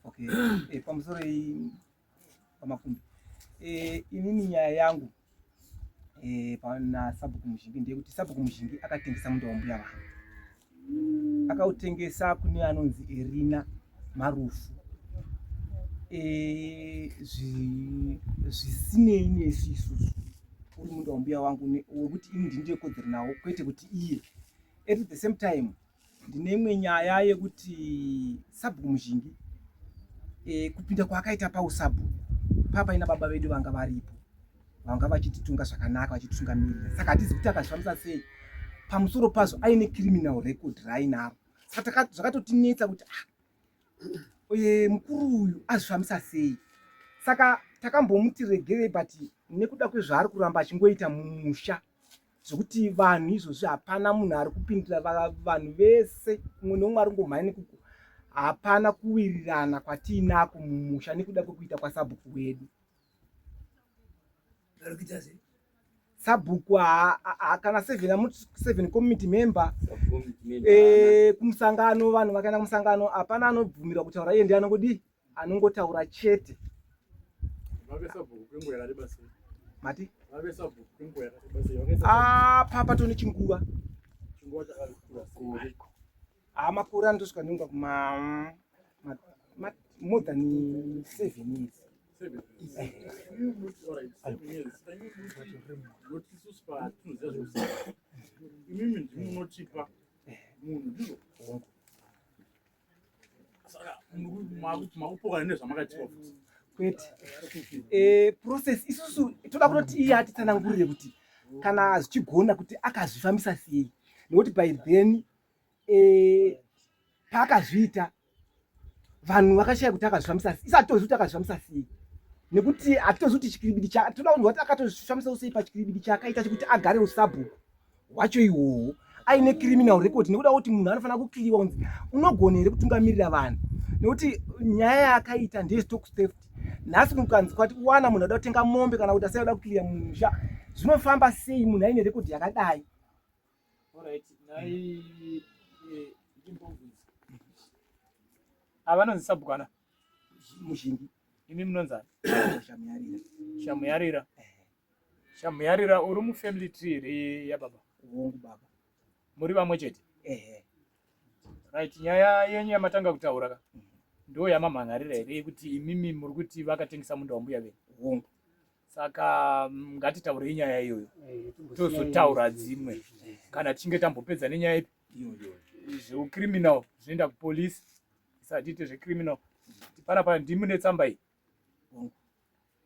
Okay. Eh, pamusoro pamakumbi eh, inini nyaya yangu eh, pana sabhuku muzhingi ndeyekuti sabhuku muzhingi akatengesa munda wambuya vangu akautengesa kune anonzi Erina Marufu e, zvisinei nesu isusu uri munda wambuya wangu wekuti ini ndine kodzero nawo kwete kuti iye at the same time ndine imwe nyaya yekuti sabhuku muzhingi e, kupinda kwaakaita pausabhuku papaina baba vedu vanga varipo vanga vachititunga zvakanaka vachititungamirira saka hatizi kuti akazvifambisa sei pamusoro pazvo aine criminal record raainaro saka zvakatotinetsa kuti ah, e, mukuru uyu azvifambisa sei saka takambomuti regerei but nekuda kwezvaari kuramba achingoita mumusha zvekuti vanhu izvozvi hapana munhu ari kupindira vanhu vese umwe neumwe ari kungomhanya nekuku hapana kuwirirana kwatiinako mumusha nekuda kwekuita kwasabhuku wedu sabhuku kana seven committee member eh, kumusangano vanhu vakaenda kumusangano hapana anobvumirwa kutaura iye ndiye anongodii anongotaura chete mati ah, papa tone chinguva ah, makore anotosvika nenguva kuma more than seven years imimi ndimunotipa munhu ndizvo saka makupokana nezvamakatipa futi kwete eh, process isusu toda kutoti iye atitsanangurire kuti kana zvichigona kuti akazvifambisa sei nekuti by then eh, paakazviita vanhu vakashaya kuti akazvifambisa sei isati tozivi kuti akazvifambisa sei nekuti hatitozivi kuti chikiribidi cha toda kunzwa kuti akatozvifambisa sei pachikiribidi chaakaita chekuti agare usabhuku hwacho ihwohwo aine criminal record nekuda kuti munhu anofanira kukliwa kunzi unogona here kutungamirira vanhu nekuti nyaya yaakaita ndeyestock theft nhasi kukanzi kwati wana munhu ada kutenga mombe kana kuti asai ada kukliya musha zvinofamba sei munhu aine rekodhi yakadai avanonzi sabhukana muzhingi imi munonzani shamuyarira shamuyarira Shamuyarira uri mufamily tree here yababa? Hongu baba. Muri vamwe chete? Ehe. Right, nyaya yenyu yamatanga kutaura ka ndo yamamhan'arira here yekuti imimi muri kuti vakatengesa munda wambuya venyu? Hongu. Saka mm, ngatitaurei nyaya iyoyo eh, tozotaura dzimwe kana tichinge tambopedza nenyaya ipi zveucriminal zvinoenda kupolice isatiite zvecriminal panapa ndimi netsamba iyi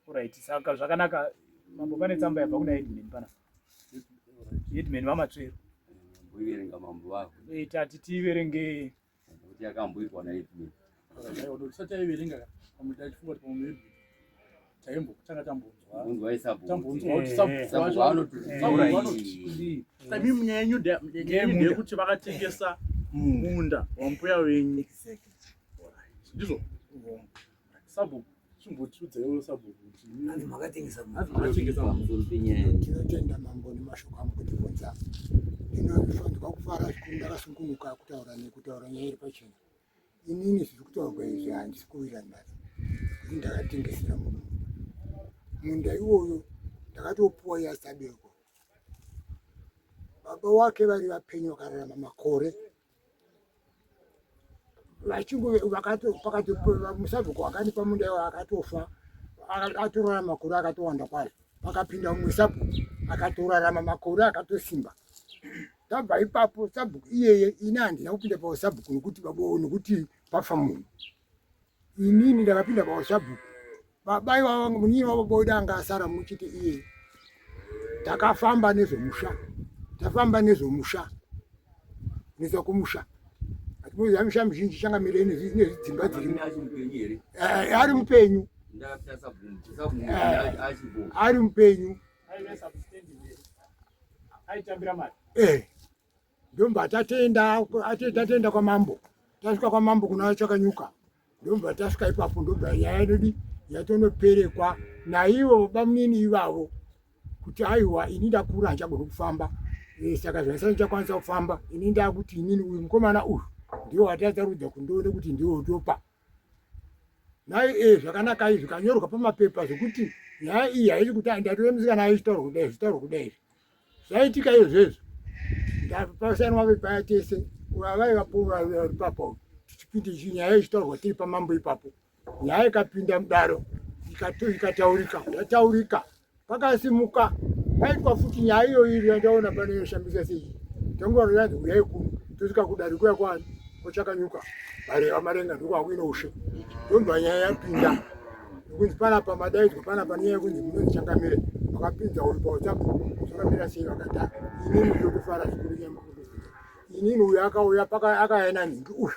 Alright, saka zvakanaka mambo pane tsamba yabva kuna headman pana. Headman vaMatsvero. Mboiverenga mambo vavo. Eh, tati tiiverenge. Kuti yakamboitwa na headman. Tisati taiverenga ka, pamwe tachifunga kuti pamwe maybe taimbotanga tambonzwa. Kunzwa isabhuku. Tambonzwa kuti sabhuku Sabhuku wacho vanoti sabhuku vanoti kudii. Saka imimi nyaya yenyu ndeyekuti vakatengesa munda wambuya wenyu. Ndizvo? Sabhuku chimbotiudzaiwo sabhuku kuti hanzi makatengesa hanzi makatengesa pamusoro penyaya iyi. Tinotenda mambo nemashoko amukutibvunza. Ndinofanirwa kufara zvikuru ndakasungunuka kutaura nekutaura nyaya iri pachena. Inini zviri kutaurwa izvi handisi kuwirirana nazvo kuti ndakatengesera munhu munda. Munda iwoyo ndakatopuwa iye asati aberekwa. Baba wake vari vapenyu vakararama makore vachingu pakati musabhuku akanipa munda iwo akatofa atorarama makore akatowanda kwazvo pakapinda mumwe sabhuku akatorarama makore akatosimba tabva ipapo sabhuku iyeye ini handina kupinda pausabhuku nokuti baba nokuti pafa munhu inini ndakapinda pausabhuku baba ivava munin'ina wababa wedu anga asara muchiti iye takafamba nezvemusha tafamba nezvemusha neza kumusha atinoziva misha mizhinji changamire nezvidzimba dziri eh, ari mupenyu eh, ari mupenyu eh. Ndomba tatenda tatenda kwamambo tasvika kwamambo kuna chakanyuka ndomba tasvika ipapo ndomba nyaya yedu yatonoperekwa naivo bamunini ivavo kuti aiwa ini ndakura handichagoni kufamba eh, saka zvaisati ndichakwanisa kufamba ini ndakuti inini uyu mukomana uyu Ndiwo watasarudza kundione kuti ndiwo utopa. Nhai e zvakanaka izvi zvikanyorwa pamapepa zvekuti nyaya iyi haisi kuti ndatove musikana aichitaurwa kudai zvichitaurwa kudai izvi. Zvaitika izvezvo ndapasainwa mapepa aya tese vaivapo vari ipapo tichipinda nyaya ichitaurwa tiri pamambo ipapo. Nyaya ikapinda mudaro ikataurika yataurika pakasimuka paitwa futi nyaya iyoyi iri yandaona pano inoshamisa sei tanguva royanzi huyai kuno tosvika kudare kuya kwani kwachakanyuka vareva marenga ndokwakuine ushe ndobva nyaya yapinda nokunzi panapa madaidzwa panapa nenyaya yekunzi munonzi changamire makapinza uyu pawhatsapp zvakamira sei vakati inini ndokufara zvikuru nyaya makundobvunza inini uyu akauya akauya nanhingi uyu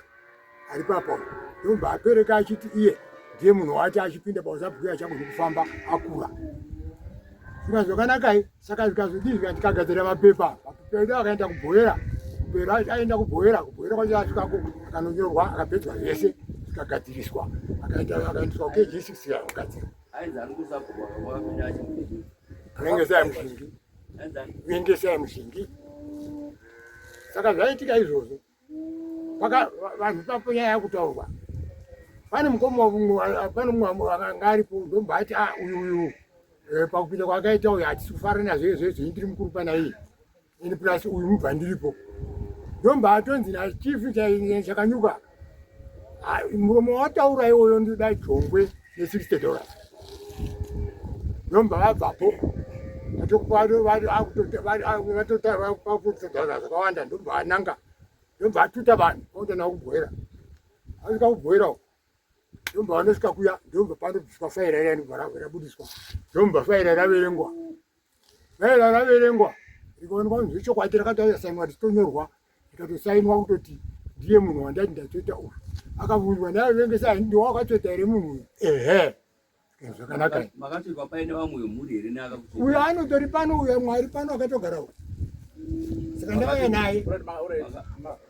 ari papa ndobva apereka achiti iye ndiye munhu waati achipinda pausabhuya achagoni kufamba akura zvika zvakanakai saka zvikazodii zvika tikagadzira mapepa mapepa edu akaenda kubhoera kubhoera aenda kubhoera kubhoera kwacho asvikako akanonyorwa akapedzwa zvese zvikagadziriswa akaenda akaendeswa kg6 akagadzirwa anenge sai mushingi anenge sai mushingi saka zvaitika izvozvo vanhu papo nyaya yakutaurwa pane mukoma pane mumwe anga aripo ndobva ati ah, uyu uyu eh, pakupinda kwakaita uyu hatisi kufara nazvo izvo izvo ndiri mukuru pana iye ini plus uyu mubva ndiripo ndomba atonzi nachief chakanyuka ah, muromo wataura iwoyo ndoda jongwe ne60 dollars ndomba vabvapo vatotaura zvakawanda ndobva vananga ndobva atuta vanhu vakuta navo kubhoera asvika kubhoera uko ndobva vanosvika kuya ndobva panobviswa faira riya ndobva rabudiswa ndobva faira raverengwa faira raverengwa rikaonekwa kunzi zvechokwadi rakatosainwa richitonyorwa rikatosainwa kutoti ndiye munhu wandati ndatoita uyu akabvunzwa naye ndiwe wakatoita here munhu uyu ehe zvakanaka makatorwa paine vamwe vemhuri here neakakuti uyo anotori pano uyo mwari pano akatogara uyo saka ndauya naye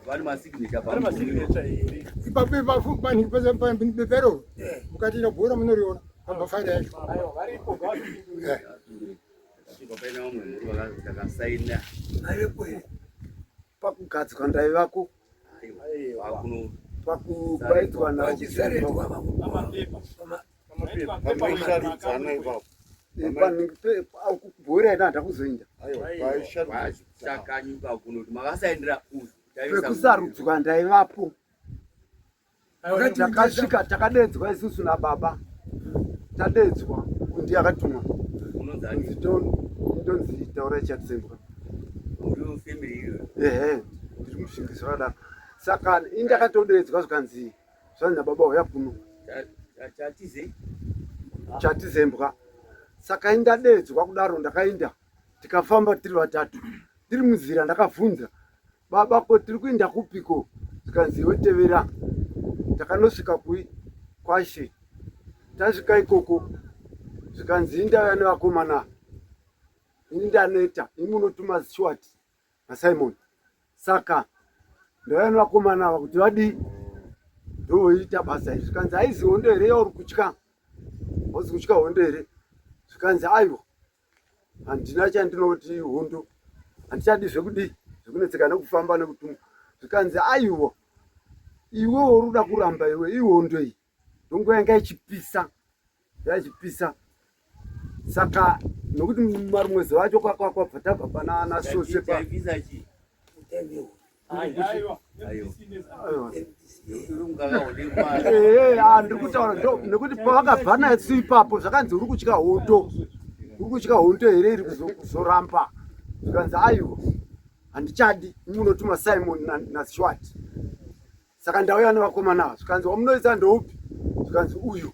vane masignature Vane masignature here? ipapo ipapo bepa iroro mukatiita bhora munoriona pambafaira yacho Aiwa, varipo ngavapindure. Makatorwa paine vamwe vemhuri vakasaina Varipo here? Pakugadzwa ndaivako. Aiwa Pakubaidzwa navo. Pamapepa. Pamaisharudzana ipapo. Kubhoera ina handakuzoinda. Chakanyuka kunoti makasaindira uyu. Pekusarudzwa ndaivapo. Takasvika takadedzwa isusu nababa. Tadedzwa kundi akatumwa. Kunzi ndonzi taura chatizembwa. Ehe, ndiri mushingiso rakadaro. Saka indakatodedzwa zvikanzi zvanzi nababa uya kuno. Chatizembwa. Saka indadedzwa kudaro ndakainda tikafamba tiri vatatu. Tiri munzira ndakavhunza baba ko tiri kuinda kupiko zvikanzi iwe tevera. Takanosvika kui kwashe. Tasvika ikoko zvikanzi indauya nevakomana ini ndaneta imi munotuma Stuart naSimon saka ndauya nevakomana ava kuti vadii ndovoita basa iri zvikanzi haizi hondo here yauri kutya hauzi kutya hondo here zvikanzi aiwa handina chandinoti hondo handichadi zvekudii zvekunetseka nekufamba nekutumwa zvikanzi aiwa iwe uri kuda kuramba iwe ihondo iyi ndonguva yanga ichipisa yachipisa saka nokuti marumwe zuva acho kwakwabva tabva pana ana sose pa ndiri kutaura nekuti pavakabva nasu ipapo zvakanzi uri kutya hondo uri kutya hondo here iri kuzoramba zvikanzi aiwa handichadi munotuma simon nashwat Saka ndauya nevakomana ava zvikanzi wamunoisa ndoupi zvikanzi uyu.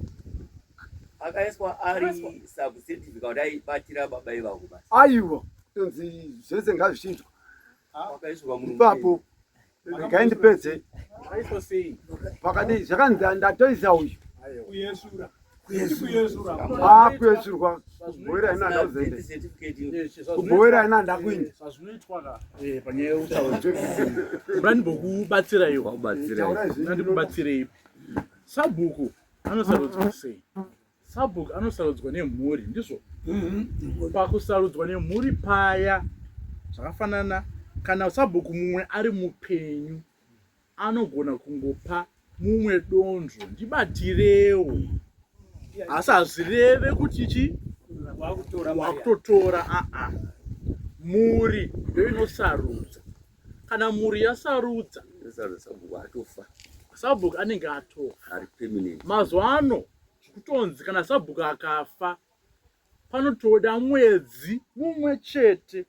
Akaiswa ari substantive kana kuti aibatira baba ivavo basi. Aiwa tonzi zvese ngazvichiitwa. Wakaiswa munhu Ipapo regai ndipedze. Akaiswa sei? Pakadii zvakanzi ndatoisa uyu. Kuyesura. Kuyesura. Ah kuyesurwa. Kubhoera ina ndakuzoenda. Kubhoera ina ndakuinda. Zvazvinoitwa ka eh, panyaya yeutauro. Murandimbokubatsiraiwo. Murandimbokubatsirei. Sabhuku anosarudzwa sei? Sabhuku anosarudzwa nemhuri, ndizvo? Mm-hmm. Pakusarudzwa nemhuri paya zvakafanana kana sabhuku mumwe ari mupenyu. anogona kungopa mumwe donzvo ndibatirewo asi hazvireve kuti chi wakutotora aa mhuri ndo inosarudza kana mhuri yasarudza sabhuku anenge atofa mazuva ano zvikutonzi kana sabhuku akafa panotoda mwedzi mumwe chete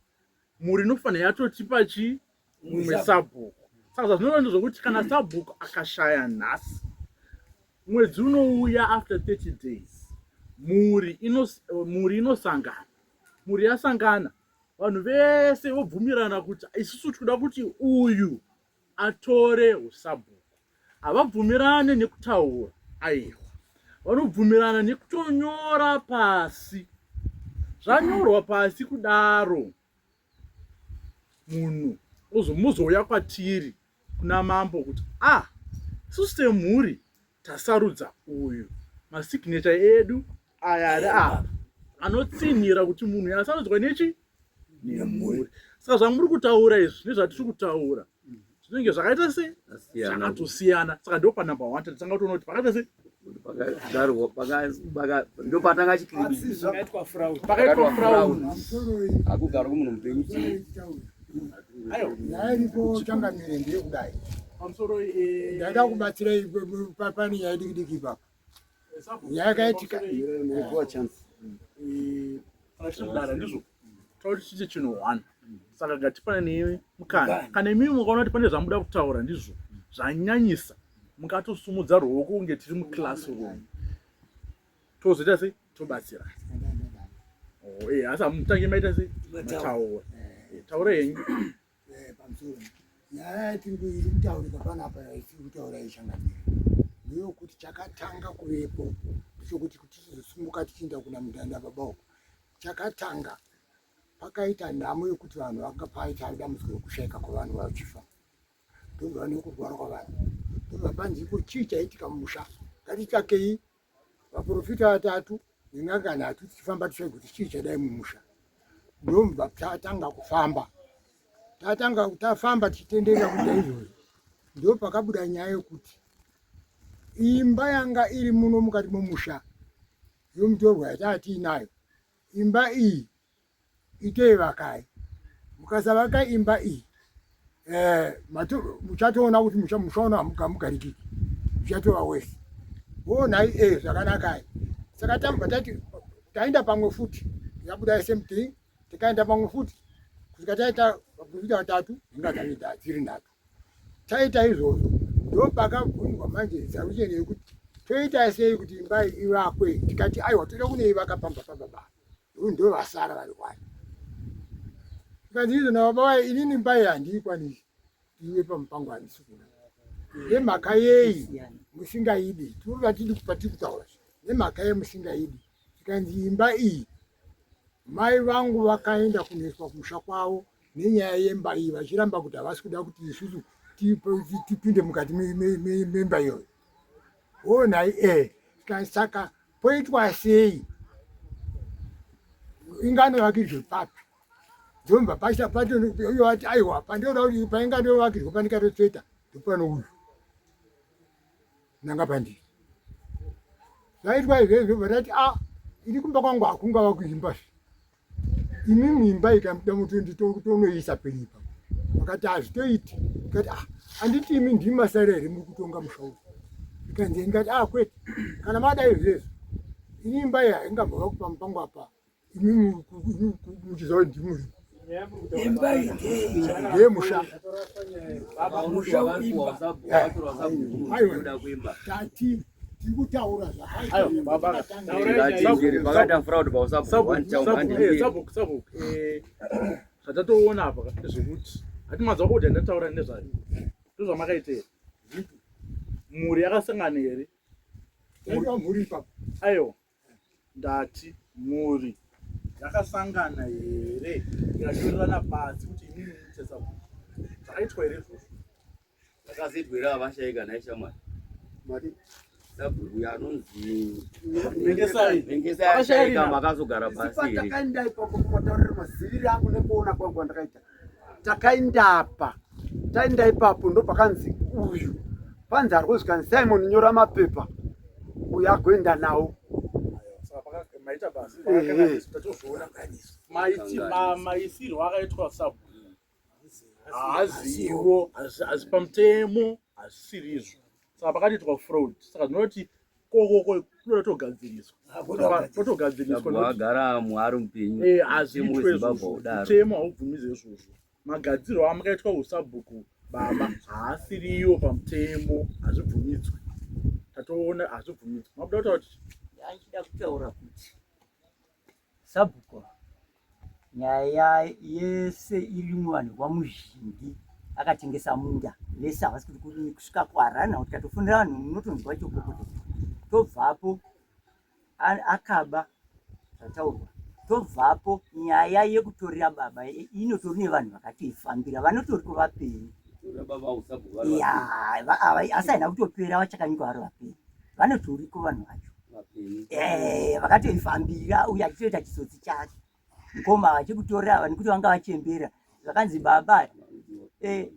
mhuri inofanira yatotipa chii mumwe sabhuku saka zvazvinoreva ndezvekuti kana sabhuku akashaya nhasi mwedzi unouya after 30 days mhuri mhuri inosangana mhuri yasangana vanhu vese vobvumirana kuti isusu tikuda kuti uyu atore usabhuku havabvumirane nekutaura aiwa vanobvumirana nekutonyora pasi zvanyorwa pasi kudaro munhu mozouya kwatiri kuna mambo kuti ah isusu semhuri tasarudza uyu masignature edu aya ari apa anotsinhira kuti munhu yasarudzwa nechi nemhuri saka zvamuri kutaura izvi nezvatiri kutaura zvinenge zvakaita se zvakatosiyana saka ndo panumber one tatanga kutoona kuti pakaita se ndopatanga chikiripakaitwa fraud hakugara kumunhu mupenyu nyaya iripo changamire ndeyekudai ndaida kubatsira pane nyaya diki diki ipapa nyaya yakaitika kana ndizvo tauti chiite chinhu one saka ngatipananei mukana kana imimi mukaona kuti pane zvamuda kutaura ndizvo zvanyanyisa mukatosumudza ruoko kunge tiri muclassroom tozoita sei tobatsira oh, eh, asi hamutange maita sei mataura eh, taura henyu eh, pamusoro nyaya yatiri iri kutaurika panapa yaitiri kutaura yechangamire ndeyokuti chakatanga kuvepo ndechokuti kuti tizosumuka tichienda kuna mudhanda baba uko chakatanga pakaita nhamo yekuti vanhu vanga paita dambudziko rekushaika kwevanhu vachifa ndobva nekurwara kwavanhu ndobva panzi iko chii chaitika mumusha ngatitsvakei vaprofita vatatu nen'anga nhatu tichifamba tichitsvaga kuti chii chadai mumusha ndobva tatanga kufamba tatanga tafamba tichitenderera kuita izvozvo ndo pakabuda nyaya yekuti imba yanga iri muno mukati momusha yomutorwa yataa tiinayo imba iyi itei vakai mukasavaka imba iyi eh, muchatoona kuti muchaona hamugarikiki muchatova wese woonai e eh, zvakanakai saka tambva tati taenda pamwe futi yabuda same thing tikaenda pamwe futi kusvika taita vaprofita vatatu inga dziri nhatu taita izvozvo ndopakabvunzwa manje saruchene yekuti toita sei kuti imba iyi ivakwe tikati aiwa toda kunoivaka pamba pababa uyu ndo vasara vari kwani tikanzi izvo nababa vaye inini imba iyi handiikwanisi iwe pamupango handisi kuda nemhaka yei musingaidi tiri patiri kutaura nemhaka yei musingaidi tikanzi imba iyi mai vangu vakaenda kunoiswa kumusha kwavo nenyaya yemba iyi vachiramba kuti havasi kuda kuti isusu tipinde mukati memba iyoyo honai e eh, saka poitwa sei inganovakirwe papi dzomba pacho aiwa pandinoda kuti painganovakirwa pandikatotsveta ndopanouyu nanga pandiri zvaitwa izvezvo vatati a ah, ini kumba kwangu hakungava kuimba zve imi muimba ikamuda mutonoisa penyu ipapo vakati hazvitoiti ndikati ah handiti imi ndimi masara here muri kutonga musha uyu ikanzi ndikati ah kwete kana mada izvezvo ini imba iyi haingambova kupa mupango apa imi muchiziva kuti ndimuri imba iyi ndeyemusha tati tiri kutaura zvatatoona apa ndezvekuti hati manzwa kuti andataura nezvayo ndozvamakaita here mhuri yakasangana here aiwa ndati mhuri yakasangana here ikatorerana pasi kuti imimi muite sabhuku zvakaitwa here izvozvo Zvakazoitwa here avashaika nhai shamwari? Mari sabhuku uyo anonzi Vengesai. Vengesai ashaika makazogara pasi here? Takaenda ipapo kumatauriro maziviri angu nekuona kwangu andakaita. Takaenda apa. Taenda ipapo ndopakanzi uyu panzarwo zvikanzi Simon nyora mapepa uyu agoenda nawo. Maita basa tatozviona maisirwo akaitwa sabhuku haazivo asi pamutemo hazvisirizvo saka pakatoitwa fraud saka zvinoti kokoko kunoda togadziriswa totogadziriswa agara muari mupenyu eh, hazviitwe izvozvo mutemo haubvumidze izvozvo magadzirwo amakaitwa usabhuku baba haasiriwo pamutemo hazvibvumidzwe tatoona hazvibvumidzwe mabuda kutaura kuti achida kutaura kuti Sabhuku nyaya yese iri muvanhu kwamuzhingi akatengesa munda vese havasi kuti kudini kusvika kuharana kuti katofonera vanhu munotonzwa chokokoto tobvapo akaba zvataurwa tobvapo nyaya yekutorera baba inotori nevanhu vakatoifambira vanotoriko vapenyu asi haina kutopera vachakanyika vari vapenyu vanotoriko vanhu vacho Eh, vakatoifambira uyo achitoita chitsotsi chake mukoma vachikutorera ava nekuti vanga vachembera zvakanzi baba eh,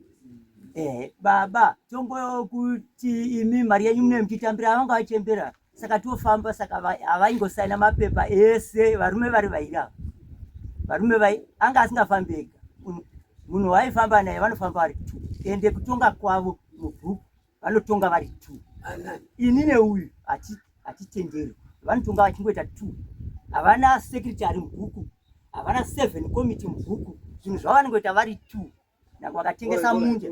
eh, baba tongokuti imi mari yenyu mune muchitambira vanga vachembera saka tofamba saka havaingosaina mapepa ese varume vari vairi ava varume vai anga asingafambi ega munhu waifamba naye vanofamba vari two ende kutonga kwavo mubhuku vanotonga vari two ini neuyu hatitenderi vanotonga vachingoita two havana secretary mubhuku havana seven committee mubhuku zvinhu zvavo vanongoita vari two nyange vakatengesa munda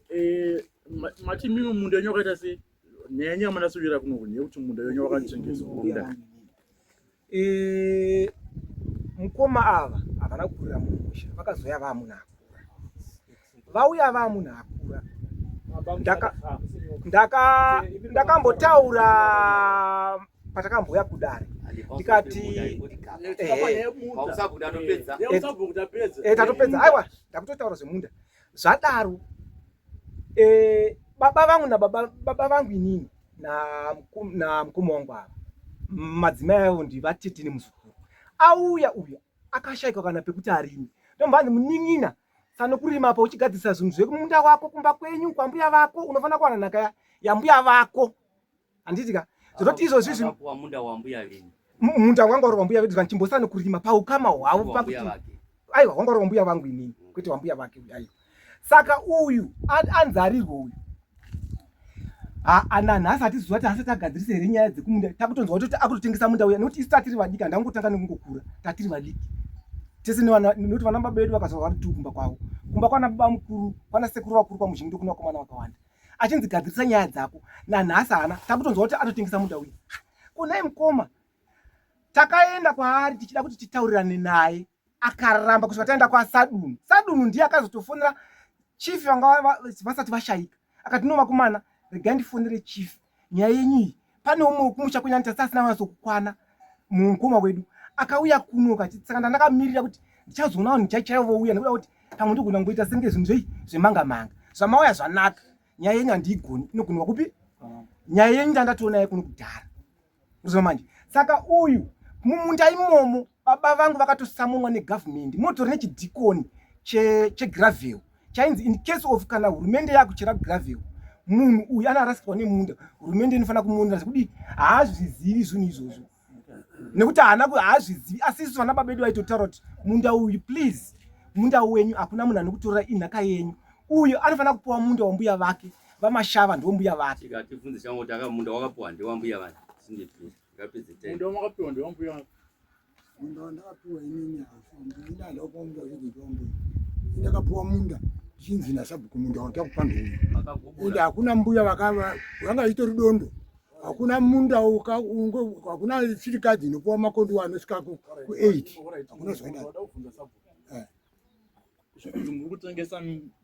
eh, mati mimwe munda yenyu wakaita sei nyaya yenyu yamanasuvira kuno yekuti munda yenyu wakatengeswa E, mukoma ava havana kukurira mumusha vakazouya vaamunhu akura vauya vaamunhu akura ndakambotaura patakambouya kudare ndikati tatopedza aiwa ndakutotaura zvemunda zvadaro e, baba vangu nababa baba vangu inini namukoma wangu ava madzimai avo ndivatete nemuzukuru auya uyu akashaikwa kana pekuti arime ndombanzi munin'ina sanokurima apa uchigadzirisa zvinhu zvekumunda wako kumba kwenyu kwambuya vako unofanira kuwana nhaka yambuya vako handiti ka zvototi izvozvi izvi munda wambuya venyu munda wanga uri wambuya vedu zvanchimbosana kurima paukama hwavo pakuti aiwa wanga uri wambuya vangu inini kwete wambuya vake uyu aiwa saka uyu anzarirwa uyu nanhasi hatiziva kuti asati agadzirisa here nyaya dzekumunda takutonzwa kutoti akutotengesa munda uya nekuti isu tatiri vadiki handangotanga nekungokura tatiri vadiki tese nekuti vana baba vedu vakazvarwa vari tu kumba kwavo kumba kwana baba mukuru kwana sekuru vakuru kwamuzhingi ndokuna vakomana vakawanda achinzi gadzirisa nyaya dzako nanhasi haana takutonzwa kuti atotengesa munda uyu konai mukoma takaenda kwaari tichida kuti titaurirane naye akaramba kusvika taenda kwasadunu sadunu ndiye akazotofonera chief vanga vasati vashaika akati no vakomana regai ndifonere chief nyaya yenyu iyi pane umwe wekumusha kwenyu anoti asina vanyatsokukwana mukoma wedu akauya kuno kati saka ndandakamirira kuti ndichazoona vanhu chaichaivo vouya nekuda kuti pamwe ndogona kungoita senge zvinhu zvei zvemanga manga zvamauya zvanaka nyaya yenyu handiigoni inogoniwa kupi nyaya yenyu ndandatoona yayi kuno kudhara uziva manje saka uyu mumunda imomo baba vangu vakatosamonwa negavhumendi motori nechidhikoni chegravel che chainzi in case of kana hurumende yakuchera gravel munhu uyu anorasikirwa nemunda hurumende inofanira kumuonera zvekudii haazvizivi zvinhu izvozvo nekuti haana haazvizivi asi isu vana baba vedu vaitotaura kuti munda uyu please munda wenyu hakuna munhu anokutorera inhaka yenyu uyu anofanira kupiwa munda wambuya vake vamashava ndiwo mbuya vake tibvunze changu kuti munda wakapiwa ndewambuya vani munda wakapiwa ndewambuya vake Munda wandakapiwa inini ini handina kupiwa munda uchinzi ndiwambuya. Ndakapiwa munda ndichinzi nasabhuku munda watakupa ndouyu. Ende hakuna mbuya vakava vanga itori dondo. Hakuna munda hakuna chirikadzi inopiwa makondiwa anosvika ku 8. Hakuna zvakadaro. Zvikunzi muri kutengesa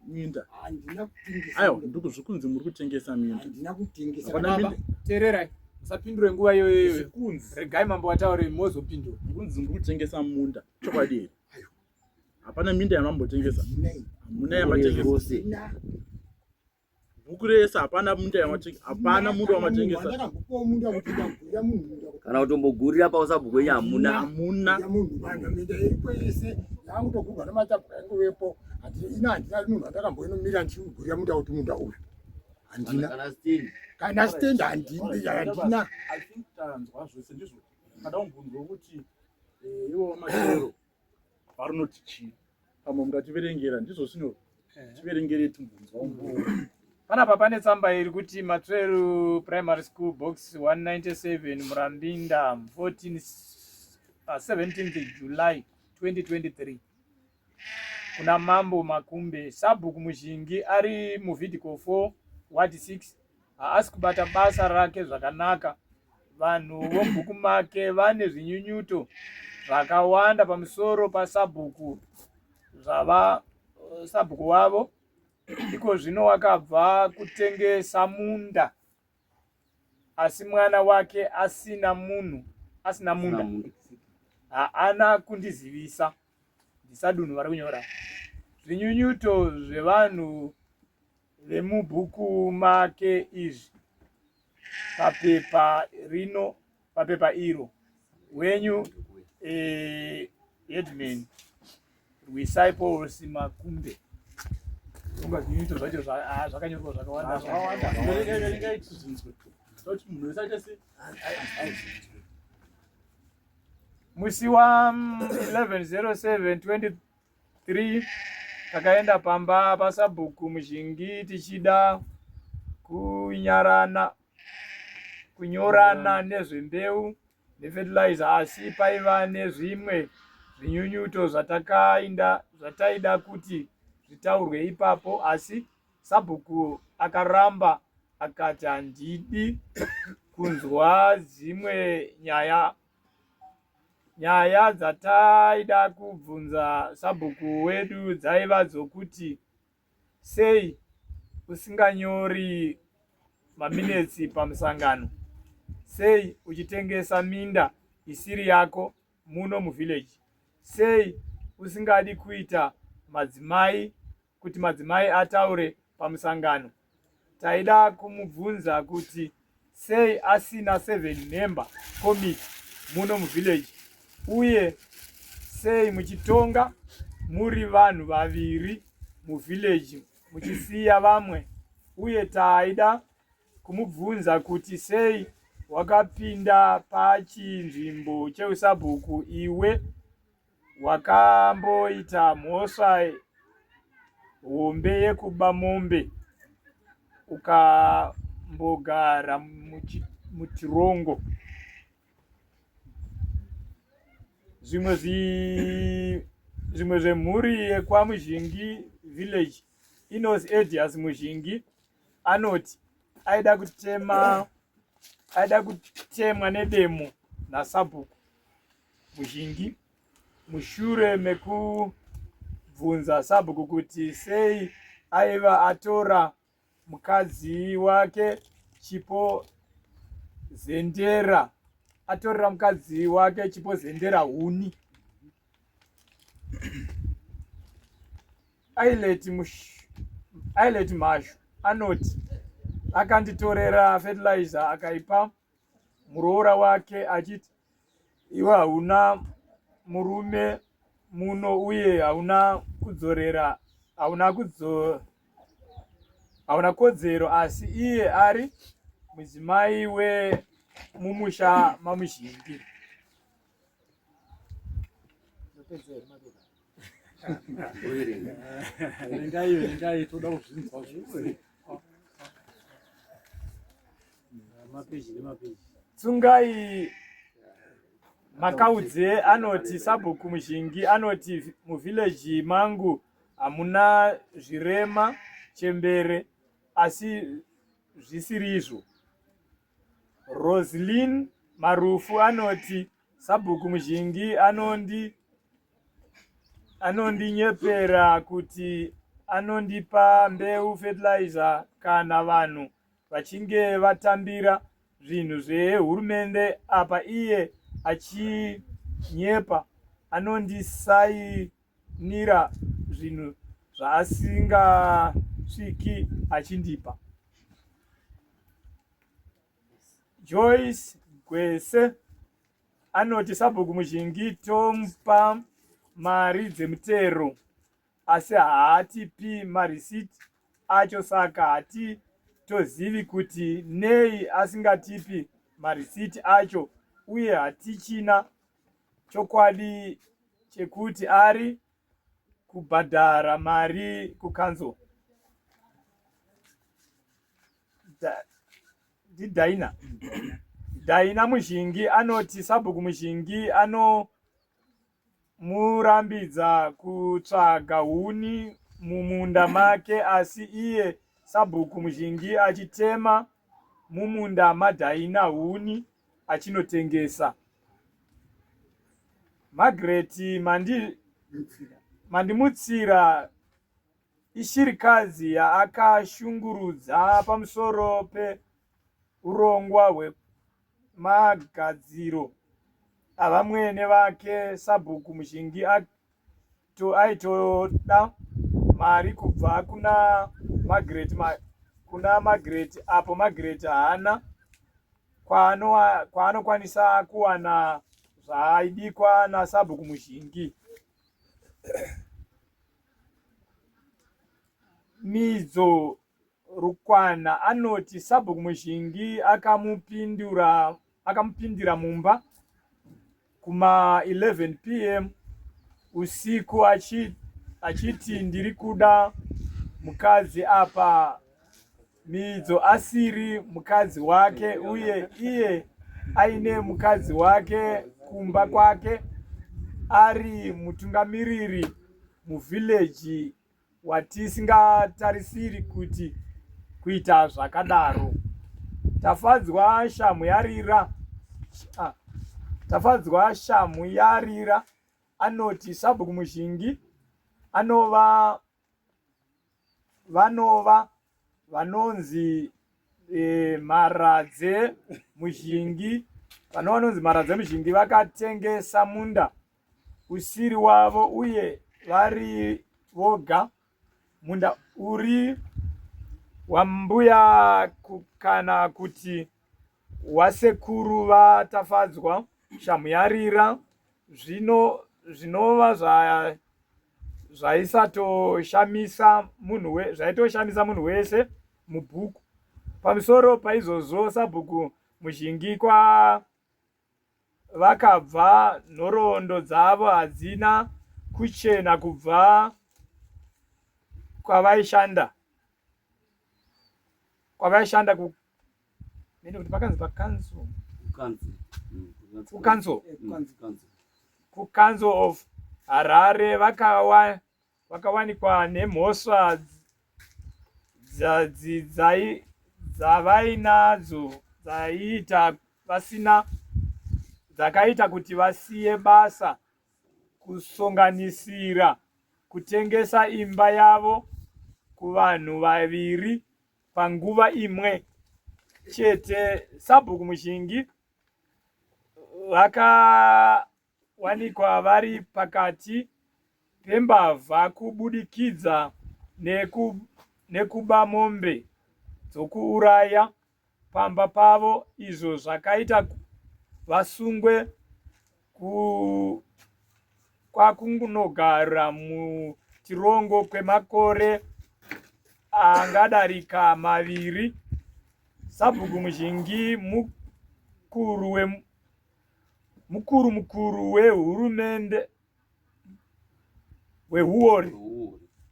minda. Handina kutengesa. Aiwa, ndiko zvikunzi muri kutengesa minda. Handina kutengesa. Baba, teererai. Musapindure nguva iyoyo iyoyo. Zvikunzi. Regai mambo vataure mozopindura. Zvikunzi muri kutengesa munda. Chokwadi here? Hapana minda yamambotengesa. Hamuna yamatengesa. Bhuku rese hapana munda yamatengesa. Hapana munda wamatengesa. Kana kutombogurira pausabhuku wenyu hamuna. Hamuna. Munhu vanhu minda iripo yese. Yakangotogurwa nematabhuku aingovepo. Ina handina munhu andakamboinomira ndichigurira munda kuti munda uyu. Handina. Kana stand. Kana stand handina. Handina. I think tanzwa zvese ndizvo. Kada kumbunzwa kuti eh, ivo machero varinoti chii. Pamwe mungativerengera ndizvo sino. Eh. Tiverengere timbunzwa umbo. Panapa pane tsamba iri kuti Matsveru Primary School Box 197 Murambinda 14 uh, 17th July 2023 kuna Mambo Makumbe. Sabhuku Muzhingi ari muVidco 4 Ward 6 haasi kubata basa rake zvakanaka. Vanhu vomubhuku make vane zvinyunyuto zvakawanda pamusoro pasabhuku zvava sabhuku wavo iko zvino wakabva kutengesa munda asi mwana wake asina munhu asina munda haana kundizivisa ndisadunhu vari kunyora zvinyunyuto zvevanhu vemubhuku make izvi papepa rino papepa iro wenyu eh, headman rwisai Paulosi Makumbe unga zvinyunyuto zvacho ah, zvakanyorwa zvakawanda zvakawanda musi wa 1107 23 takaenda pamba pasabhuku Muzhingi tichida kunyarana kunyorana nezvembeu nefertilizer asi paiva nezvimwe zvinyunyuto zvatakainda zvataida kuti zvitaurwe ipapo asi sabhuku akaramba akati handidi kunzwa dzimwe nyaya Nyaya dzataida kubvunza sabhuku wedu dzaiva dzokuti sei usinganyori maminetsi pamusangano, sei uchitengesa minda isiri yako muno muvillage, sei usingadi kuita madzimai kuti madzimai ataure pamusangano. Taida kumubvunza kuti sei asina 7 member committee muno muvillage uye sei muchitonga muri vanhu vaviri muvillage muchisiya vamwe uye taida kumubvunza kuti sei wakapinda pachinzvimbo cheusabhuku iwe Wakamboita mhosva hombe yekuba mombe ukambogara mutirongo. Zvimwe zvimwe zvemhuri yekwaMuzhingi village Enos Edias Muzhingi anoti aida kutema aida kutemwa nedemo nasabhuku Muzhingi mushure mekubvunza sabhuku kuti sei aiva atora mukadzi wake Chipo Zendera atorera mukadzi wake Chipo Zendera huni. Ailet Mhashu anoti akanditorera fertilizer akaipa muroora wake achiti iwe hauna murume muno uye hauna kudzorera hauna kudzo hauna kodzero asi iye ari mudzimai wemumusha mamuzhingi Verengai, verengai, toda kuzvinzwa zvose. Mapeji nemapeji. Tsungai Makaudze anoti sabhuku Muzhingi anoti muvhileji mangu hamuna zvirema chembere asi zvisirizvo. Roslyn Marufu anoti Sabhuku Muzhingi anondi anondinyepera kuti anondipa mbeu fertilizer kana vanhu vachinge vatambira zvinhu zvehurumende apa iye achinyepa anondisainira zvinhu zvaasingasviki achindipa. Joyce Gwese anoti sabhuku Muzhingi tomupa mari dzemutero asi haatipi marisiti acho saka hatitozivi kuti nei asingatipi marisiti acho uye hatichina chokwadi chekuti ari kubhadhara mari kucouncil. Ndidaina Daina Muzhingi anoti sabhuku Muzhingi anomurambidza kutsvaga huni mumunda make asi iye sabhuku Muzhingi achitema mumunda maDhaina huni achinotengesa. Margaret Mandi, Mandimutsira ishirikadzi yaakashungurudza pamusoro peurongwa hwemagadziro avamwene vake sabhuku Muzhingi aitoda mari kubva kuna Margaret, kuna Margaret apo Margaret haana kwaanokwanisa kuwana zvaaidikwa nasabhuku Muzhingi. Midzo Rukwana anoti Sabhuku Muzhingi akamupindura akamupindira mumba kuma 11 pm usiku achiti achi ndiri kuda mukadzi apa Midzo asiri mukadzi wake uye iye aine mukadzi wake kumba kwake ari mutungamiriri muvhileji watisingatarisiri kuti kuita zvakadaro. Tafadzwa Shamuyarira ah, Tafadzwa Shamuyarira anoti Sabhuku Muzhingi anova vanova vanonzi e, Mharadze Muzhingi vanova vanonzi Mharadze Muzhingi vakatengesa munda usiri wavo uye vari voga munda uri wambuya kana kuti wasekuru vaTafadzwa Shamuyarira zvino zvinova zva zvaisatoshamisa munhu we, zvaitoshamisa munhu wese mubhuku pamusoro paizvozvo sabhuku Muzhingi kwa vakabva nhoroondo dzavo hadzina kuchena kubva kwavaishanda kwavaishanda ku nene kuti pakanzi pakanzo kukanzo kukanzo of Harare vakawa vakawanikwa nemhosva dzavainadzo dzaiita vasina dzakaita kuti vasiye basa kusonganisira kutengesa imba yavo kuvanhu vaviri panguva imwe chete. Sabhuku Muzhingi vaka wanikwa vari pakati pembavha kubudikidza neku, nekuba mombe dzokuuraya pamba pavo izvo zvakaita vasungwe ku, kwakunogara mutirongo kwemakore angadarika maviri. Sabhuku Muzhingi mukuru we Mukuru mukuru wehurumende wehuori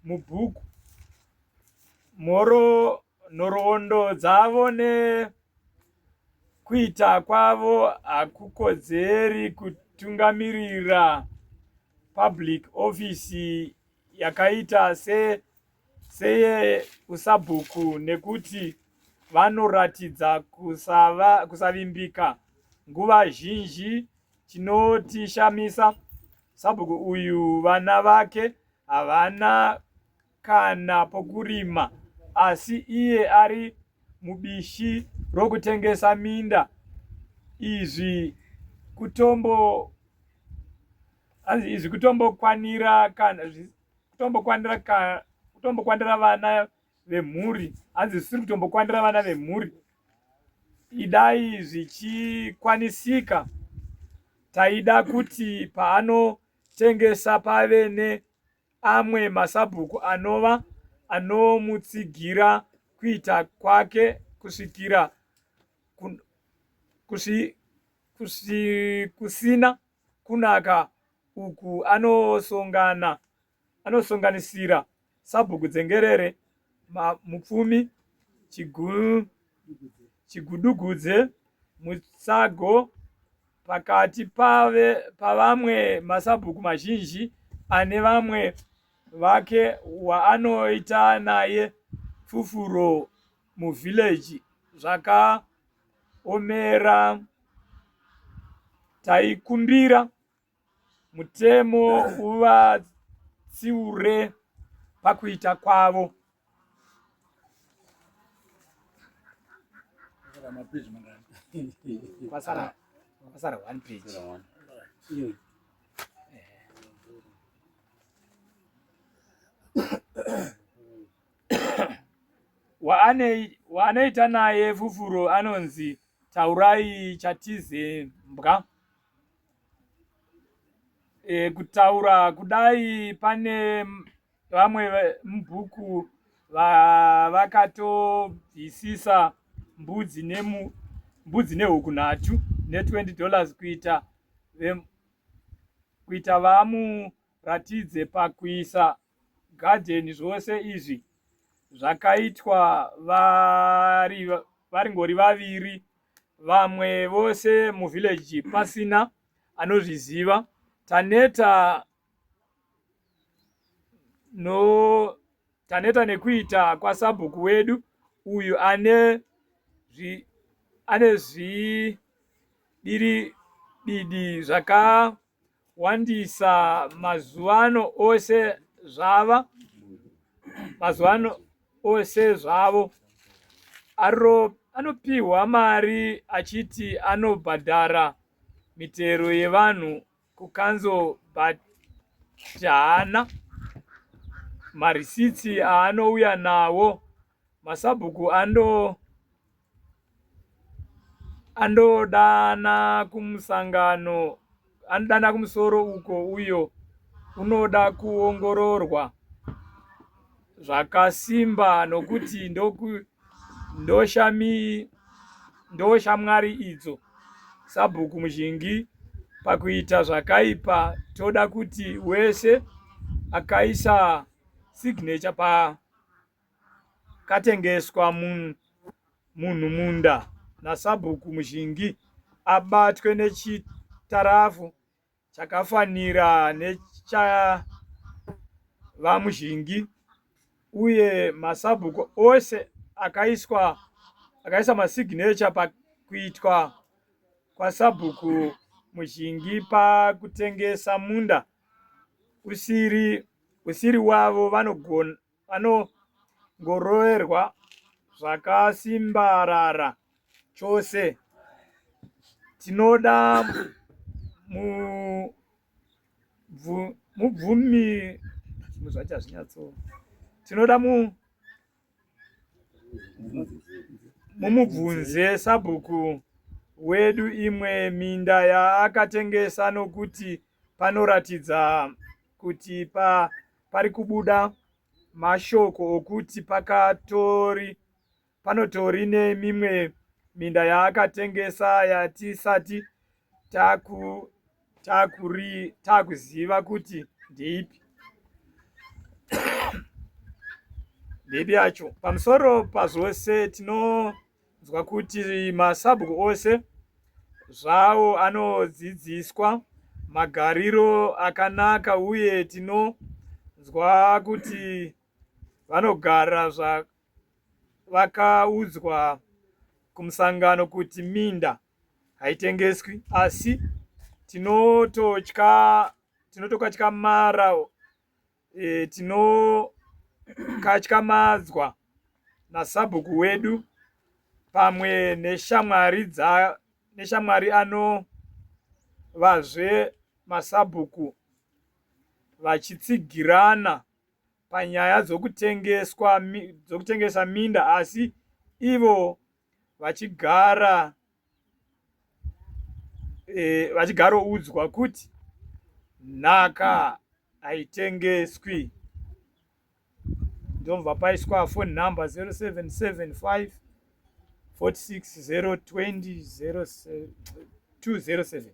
mubhuku mhoro nhoroondo dzavo nekuita kwavo hakukodzeri kutungamirira public office yakaita se seyeusabhuku nekuti vanoratidza kusava, kusavimbika nguva zhinji. Chinotishamisa sabhuku uyu vana vake havana kana pokurima asi iye ari mubishi rokutengesa minda izvi kutombo izvi kutombokwanira kana kutombokwanira ka kutombokwanira vana vemhuri hanzi zvisiri kutombokwanira vana vemhuri idai zvichikwanisika taida kuti paanotengesa Paakatengesa pave neamwe masabhuku anova anomutsigira kuita kwake kusvikira kusina kunaka uku anosongana anosanganisira Sabhuku Dzengerere, Mupfumi, Chigudugudze, Mutsago pakati pavamwe masabhuku mazhinji ane vamwe vake waanoita naye fufuro muvillage zvakaomera taikumbira mutemo uvatsiure pakuita kwavo. Kwasara kwasara one page. Waanoita naye fufuro anonzi Taurai Chatizembwa. E, kutaura kudai pane vamwe mubhuku vakatobvisisa mbudzi nemu mbudzi nehuku nhatu ne20 dollars kuita kuita vamuratidze pakuisa gadheni zvose izvi zvakaitwa vari varingori vaviri vamwe vose muvillage pasina anozviziva taneta no taneta nekuita kwasabhuku wedu uyu ane zvi ane zvidiri didi zvaka wandisa mazuvano ose zvava mazuvano ose zvavo aro anopihwa mari achiti anobhadhara mitero yevanhu kukanzo but haana marisitsi aanouya nawo masabhuku ando andodana kumusangano anodana kumusoro uko uyo unoda kuongororwa zvakasimba nokuti ndoku ndoshami ndoshamwari idzo sabhuku muzhingi pakuita zvakaipa toda kuti wese akaisa signature pa Katengeswa munhu munda nasabhuku Muzhingi abatwe nechitarafu chakafanira nechaVaMuzhingi uye masabhuku ose akaiswa akaisa masignature pakuitwa kwasabhuku Muzhingi pakutengesa munda usiri usiri wavo vanogona Vanongoroverwa zvakasimbarara chose. Tinoda mubvumi zvimwe zvacho hazvinyatso tinoda mu mumubvunze sabhuku wedu imwe minda yaakatengesa nokuti panoratidza kuti pa pari kubuda mashoko okuti pakatori panotori nemimwe minda yaakatengesa yatisati taku takuri takuziva kuti ndeipi ndeipi yacho pamusoro pazvose tino Nzwa kuti masabhuku ose zvawo anodzidziswa magariro akanaka uye tinonzwa kuti vanogara zvavakaudzwa kumusangano kuti minda haitengeswi asi tinototya tinotokatyamara e, tinokatyamadzwa nasabhuku wedu pamwe neshamwari dza neshamwari anovazve masabhuku vachitsigirana panyaya dzokutengeswa dzokutengesa minda asi ivo vachigara e, vachigaroudzwa kuti Nhaka haitengeswi. Ndobva paiswa phone number 0775 46 020 207.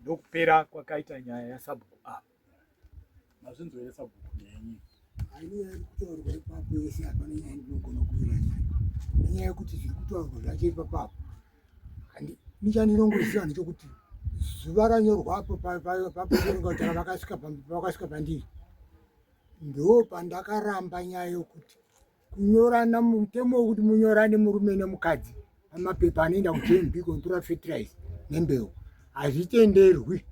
Ndokupera kwakaita nyaya yasabhuku apa. Mazvinzwa here sabhuku nyaya yenyu? Haini nyaya iri kutaurwa ipapo yese hapana nyaya ndinogona kuwirirana nayo nenyaya yekuti zviri kutaurwa zvacho ipapo apo nichandinongoziva ndechokuti zuva ranyorwa apo papaotenga vakasvika pandiri ndo pandakaramba nyaya yokuti kunyorana mutemo wekuti munyorane murume nemukadzi pamapepa anoenda kuJMB kunotora fertilize nembeu hazvitenderwi.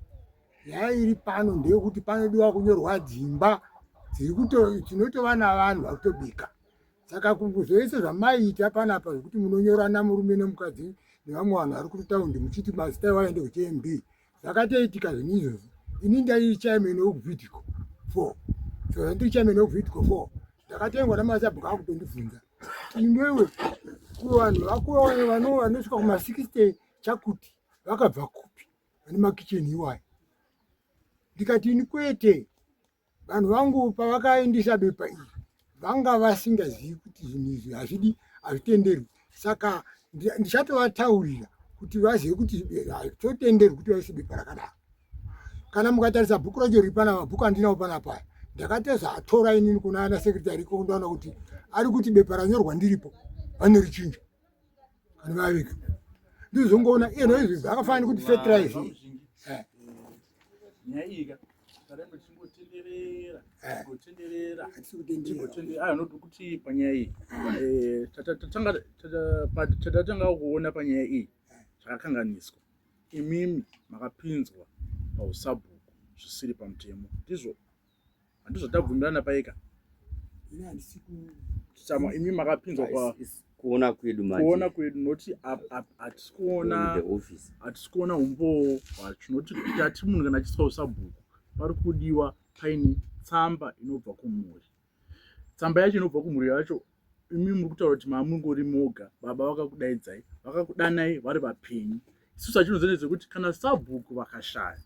Nyaya iri pano ndeyekuti panodiwa kunyorwa dzimba dzinotova navanhu vari kutobika. Saka kuzoese zvamaiita panapa zvekuti munonyorana murume nemukadzi nevamwe vanhu vari kutaundi muchiti mazita iwayo ndekuJMB zvakatoitika zvinhu izvozvo. Ini ndai chairman wekuVidco 4 so ndiri chairman wekuVidco 4 ndakatengwa namasabhuku akutondibvunza iwewe kuvanhu vako vanosvika kuma 60 chakuti vakabva kupi vane makicheni iwayo ndikati ini kwete vanhu vangu pavakaendesa bepa iri vanga vasingazivi kuti zvinhu izvi hazvidi hazvitenderwi saka ndichatovataurira kuti vazive kuti hazvitotenderwi kuti vaise bepa rakadaro kana mukatarisa bhuku racho riri panapa bhuku andinawo panapa aya ndakatozoatora inini kuna ana sekretary ikoko ndaona kuti ari kuti bepa ranyorwa ndiripo vanorichinja kana vavika ndizongoona iyeno izvi zvakafanira kuti fertilize eh. nyaya iyi ka tarambe tichingotenderera eh. tingotenderera tingotenderera ayo noti kuti panyaya iyi eh, tatatanga kuona panyaya iyi zvakakanganiswa Imimi makapinzwa pausabhuku zvisiri pamutemo ndizvo handizvo tabvumirana paika Sama imi makapinzwa pa kuona kwedu manje kuona kwedu noti hatisi kuona hatisi kuona umbowo hwacho noti tati munhu kana achiswa usabhuku pari kudiwa paine tsamba inobva kumhuri tsamba yacho inobva kumhuri yacho imi muri kutaura kuti mamungori moga baba vakakudaidzai vakakudanai vari vapenyu isusu hachinoziva ndezvekuti kana sabhuku vakashaya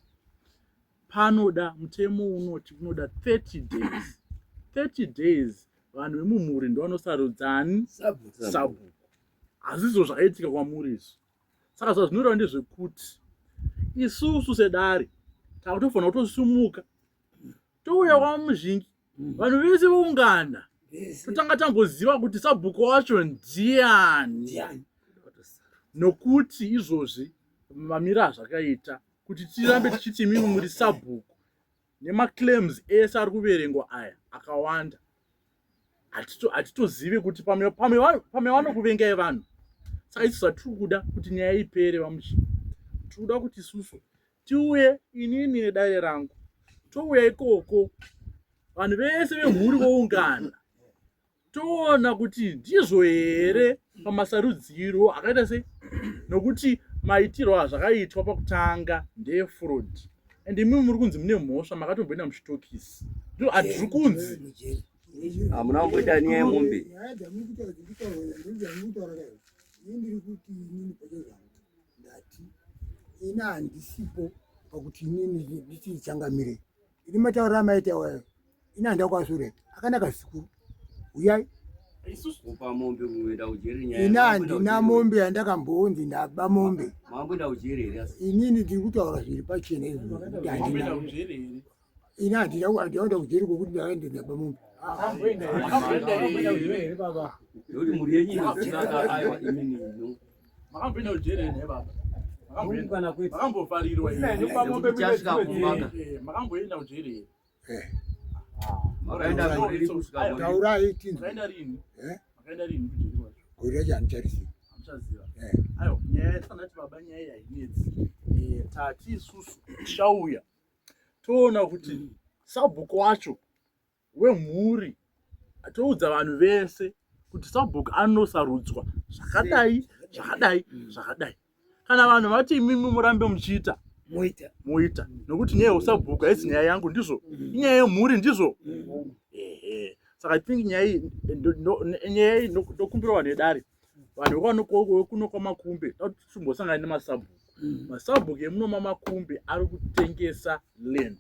panoda mutemo unoti unoda 30 days 30 days vanhu vemumhuri ndovanosarudzani sabhuku hazvizvo zvakaitika kwamuri izvi saka zvazvinoreva ndezvekuti isusu sedare takutofanira kutosumuka touya kwamuzhinji mm. vanhu vese voungana totanga tamboziva kuti sabhuku wacho ndiani nokuti izvozvi mamiro azvakaita kuti tirambe tichiti imimi muri sabhuku nemaclaims ese ari kuverengwa aya akawanda hatitozivi kuti pamwe vanokuvengai vanhu saka isu zvatiri kuda kuti nyaya ipere vamuchi tiri kuda kuti isusu tiuye inini nedare rangu touya ikoko vanhu vese vemhuri voungana toona kuti ndizvo here pamasarudziro akaita sei nokuti maitirwo azvakaitwa pakutanga ndeefraud and imimi muri kunzi mune mhosva makatomboenda muchitokisi ndo hatiri kunzi hamuna kumboita nyaya yemombe ndati ini handisipo pakuti inini ndichichangamire ini matauriro amaita iwayo ini handida kwasure akanaka zvikuru uyai kupa mombe kuenda kujeri nyaya ini handina mombe yandakambonzi ndaba mombe mamboenda kujeri here asi inini ndiri kutaura zviri pachena izvo kuti handina ini handina kuenda kujeri kwokuti ndakaenda ndaba mombe nekuti mhuri yenyu inoziva aiwa imini no makamboenda kujeri here baba makambofarirwa Tichasvika kumba. makamboenda kujeri here Eh. Makaenda gore ripi kusvika gore ripi? Taurai tinzwe. Makaenda rini? Eh? Makaenda rini kujeri kwacho? Gore racho handicharizivi. Hamuchaziva. Eh. Aiwa, nyaya yatisana baba nyaya iyi hainetsi. Eh, tati isusu tichauya toona kuti sabhuku wacho wemhuri toudza vanhu vese kuti sabhuku anosarudzwa zvakadai zvakadai zvakadai kana vanhu vati imimi murambe muchiita moita moita nokuti nyaya yeusabhuku haisi nyaya yangu ndizvo inyaya yemhuri ndizvo ehe saka i think nyaya iyi nyaya iyi ndokumbira vanhu vedare vanhu vekuno kwamakumbe timbosangana nemasabhuku. Masabhuku emuno maMakumbe ari kutengesa land.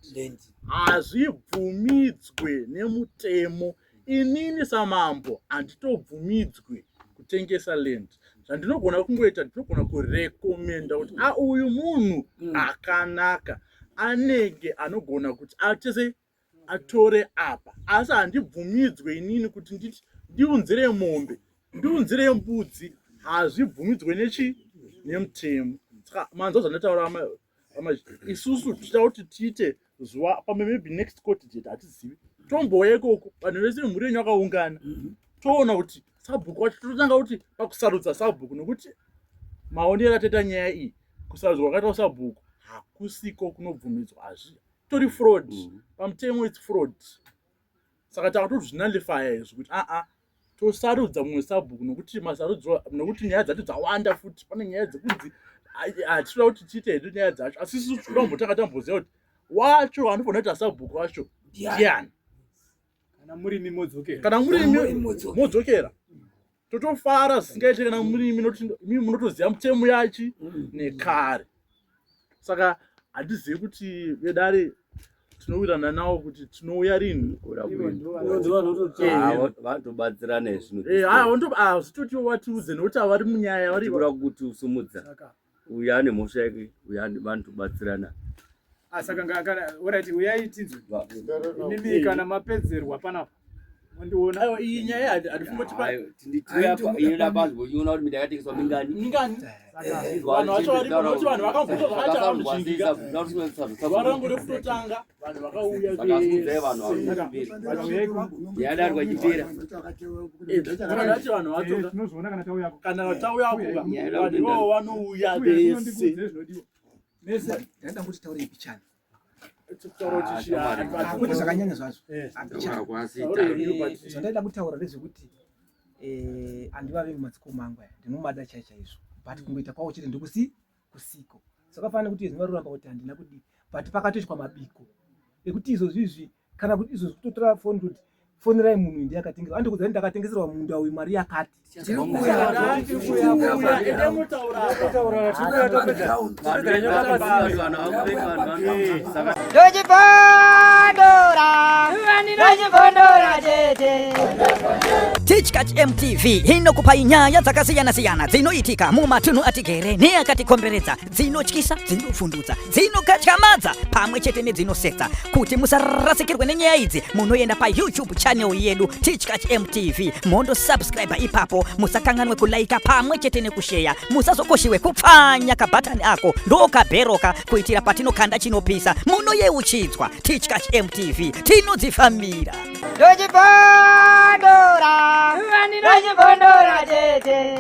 Hazvibvumidzwe nemutemo. Inini samambo handitobvumidzwe kutengesa land. Zvandinogona kungoita, ndinogona kurekomenda kuti a uyu munhu akanaka, anenge anogona kuti atese atore apa, asi handibvumidzwe inini kuti nditi ndiunzire mombe, ndiunzire mbudzi. Hazvibvumidzwe nechi nemutemo. Saka manzwa zvandataura, isusu tichida kuti tiite zuva pamwe, maybe next court date, hatizivi, tombouya ikoko, vanhu vese vemhuri yenyu vakaungana, toona kuti sabhuku wacho, totanga kuti pakusarudza sabhuku, nokuti maonero atoita nyaya iyi, kusarudzwa kwakaita sabhuku hakusiko kunobvumidzwa, hazvi tori fraud. Pamutemo its fraud. Saka takatozvinullifya izvi kuti aa tosarudza mumwe sabhuku, nokuti masarudzwa, nokuti nyaya dzacho dzawanda futi. Pane nyaya dzekunzi hatitoda kuti tiite hedu nyaya dzacho, asi isusu tinoda kumbotanga tamboziva kuti wacho anofanira kuita sabhuku wacho ndiani. Kana murimi modzokera. Kana murimi modzokera, totofara zvisingaite. Kana murimi, nokuti imi munotoziva mutemo yachi nekare. Saka handizivi kuti vedare tinowirana nawo kuti tinouya rini. Vatobatsirana zvino. Zvitotiwo vatiudze, nekuti havari munyaya vari kuda kuti usumudza uyu ane mhosva yake, uyu vanotobatsirana. Ah, saka kana alright, uyai tinzwe imimi kana mapedzerwa panapa, mondiona. Aiwa, iyi nyaya handifungoti inoda panzvo uchiona kuti minda yakatengeswa mingani. Mingani, vanhu vacho varipo, nokuti vanhu vakambota zvakaita vanozvingika zuva rangu rekutotanga, vanhu vakauya. Vakasumudzai vanhu yadarwa chipera. Vacho vanhu vacho tinozviona kana tauyako. Kana tauyako, vanhu ivavo vanouya vese. Mese. Ndaida kuti taure pichana. Taura kuti Kwete zvakanyanya zvazvo. Apichana. Zvandaida kutaura ndezvekuti handivavengi madzikoma angu aya, ndinomada chai chaizvo, but kungoita kwavo chete ndokusi kusiko. Sakafanira kuti izvi varuramba kuti handina kudii, but pakatoitwa mabiko ekuti izvozvizvi, kana kuti izvozvi kutotora foni kuti fonerai munhu uyu ndiye akatengeswa, andikuudza kuti ndakatengeserwa munda uyu mari yakati. Ende munotaura apa. Ndochibondora, ndochibondora tete. Tichkach MTV inokupai nyaya dzakasiyana-siyana dzinoitika mumatunhu atigere neakatikomberedza, dzinotyisa, dzinovhundutsa, dzinokatyamadza pamwe chete nedzinosetsa. Kuti musarasikirwe nenyaya idzi, munoenda paYouTube channel yedu Tichkach MTV, mondosubscribe ipapo. Musakanganwe kulaika pamwe chete nekusheya. Musazokoshiwe kupfanya kabhatani ako ndokabheroka, kuitira patinokanda chinopisa munoyeuchidzwa. Tichkach MTV, tinodzifambira. Ndochibondora, ndochibondora tete.